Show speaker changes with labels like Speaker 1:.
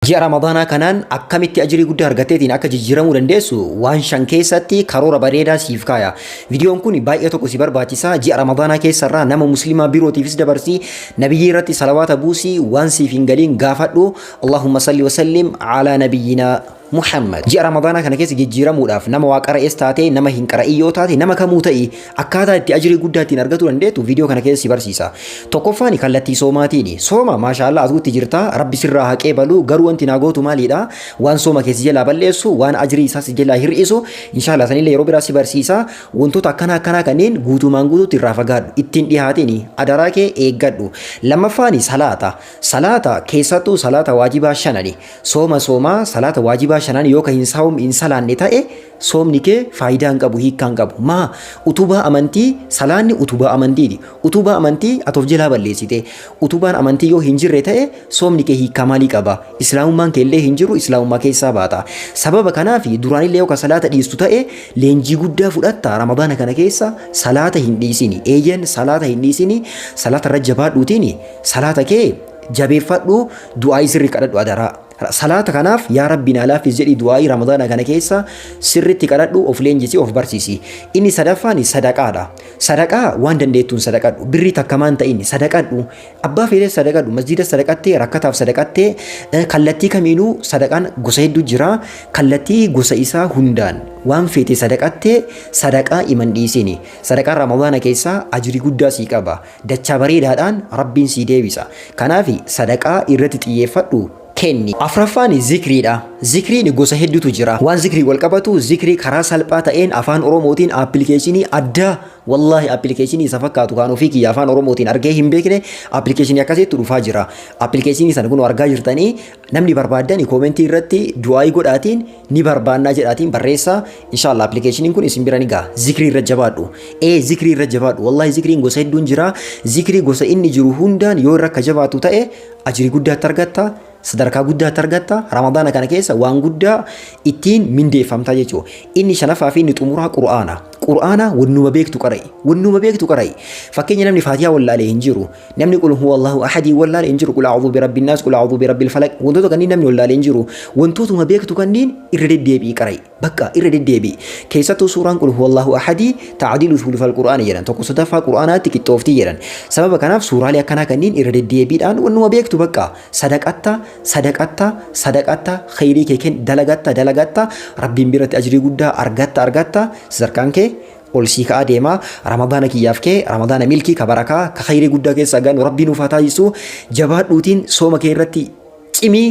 Speaker 1: Ji'a Ramadaanaa kanaan akkamitti ajrii guddaa argatteetiin akka jijjiiramuu dandeessu waan shan keessatti karoora bareedaa siif kaaya. Viidiyoon kun baay'ee tokko si barbaachisa. Ji'a Ramadaanaa keessarraa nama musliimaa birootiifis dabarsi. Nabiyyii irratti salawaata buusii waan siif hin galiin gaafadhu. Allahumma salli wa sallim alaa nabiyyinaa Muhammad. Ji'a Ramadaanaa kana keessa jijjiiramuudhaaf nama waa qara'es taate, nama hin qara'in yoo taate, nama kamuu ta'i, akkaataa itti ajrii guddaa ittiin argatuu dandeettu viidiyoo kana keessa si barsiisa. Tokkoffaan kallattii soomaatiini. Sooma maashaallah atuutti jirta, Rabbi sirraa haa qeebalu, garuu wanti naa gootu maaliidha? Waan sooma kee si jalaa balleessu, waan ajrii isaa si jalaa hir'isu, inshaallah sanillee yeroo biraa si barsiisa. Wantoota akkanaa akkanaa kanneen guutumaan guutuutti irraa fagaadhu. Ittiin dhihaatini adaraa kee eeggadhu. Lammaffaani salaata. Salaata keessattuu salaata waajibaa shanani. Sooma soomaa salaata waajibaa shanan yoo ka hin saawm hin salaanne ta'e soomni kee faayidaa hin qabu, hiikkaa hin qabu. Maa utubaa amantii, salaanni utubaa amantiiti. Utubaa amantii ati of jalaa balleessite. Utubaan amantii yoo hin jirre ta'e soomni kee hiikkaa maalii qaba? Islaamummaan kee illee hin jiru, islaamummaa keessaa baata. Sababa kanaaf duraanillee yoo ka salaata dhiistu ta'e leenjii guddaa fudhatta Ramadaana kana keessa salaata hin dhiisini. Eeyyen, salaata hin dhiisini, salaata irra jabaadhuutiin salaata kee jabeeffadhu, du'aayii sirri kadhadhu adaraa. Salaata kanaaf yaa Rabbi naa laaffis jedhi du'aayii Ramadaana kana keessa sirritti kadhadhu, of leenjisi, of barsiisi. Inni sadaffaan sadaqaadha. Sadaqaa waan dandeettuun sadaqadhu. Birrii takkamaan ta'in sadaqadhu. Abbaa feetes sadaqadhu. Masjiida sadaqattee, rakkataaf sadaqattee, kallattii kamiinuu sadaqaan gosa hedduu jira. Kallattii gosa isaa hundaan waan feete sadaqattee sadaqaa iman dhiisini. Sadaqaan Ramadaana keessaa ajrii guddaa sii qaba. Dachaa bareedaadhaan Rabbiin sii deebisa. Kanaaf sadaqaa irratti xiyyeeffadhu, kenni. Afraffaan zikriidha. Zikriin gosa hedduutu jira. Waan zikrii wal qabatu zikrii karaa salphaa ta'een afaan Oromootiin appilikeeshinii addaa, wallaahi appilikeeshinii isa fakkaatu kaan ofii kiyya afaan Oromootiin argee hin beekne, appilikeeshinii akkasiitu dhufaa jira. Appilikeeshinii sana kun argaa jirtanii, namni barbaaddan koomentii irratti du'aayii godhaatiin ni barbaannaa jedhaatiin barreessaa. Inshaallah appilikeeshiniin kun isin bira ni gaha. Zikrii irra jabaadhu. Ee, zikrii irra jabaadhu. Wallaahi zikriin gosa hedduun jira. Zikrii gosa inni jiru hundaan yoo irra akka jabaatu ta'e ajrii guddaatti argatta. Sadarkaa guddaatti argatta. Ramadaana kana keessa waan guddaa ittiin mindeeffamta jechuudha. Inni shanaffaa fi inni xumuraa Qur'aana. Qur'aana wannuma beektu qara'i. Wannuma beektu qara'i. Fakkeenya namni Faatihaa wallaalee hin jiru. Namni qul huwa Allahu ahadii wallaale hin jiru. Qul a'udhu bi rabbin naas, qul a'udhu bi rabbil falaq. Wantoota kanneen namni wallaalee hin jiru. Wantootuma beektu kanneen irra deddeebi'i qara'i. Bakka irra deddeebi'i. Keessattuu suuraan qul huwallahu ahadii ta'dilu thuluthal qur'aani jedhan. Tokko sadaffaa qur'aanaatti qixxooftii jedhan. Sababa kanaaf suuraalee akkanaa kanneen irra deddeebiidhaan wannuma beektu bakka sadaqatta, sadaqatta, sadaqatta, kheyrii kee kenn dalagatta, dalagatta, Rabbiin biratti ajrii guddaa argatta, argatta, sadarkaan kee ol sii ka'aa deema. Ramadaana kiyyaaf kee Ramadaana milkii ka barakaa ka kheyrii guddaa keessa ganu Rabbiin nuuf haa taasisu. Jabaadhuutiin sooma kee irratti cimii.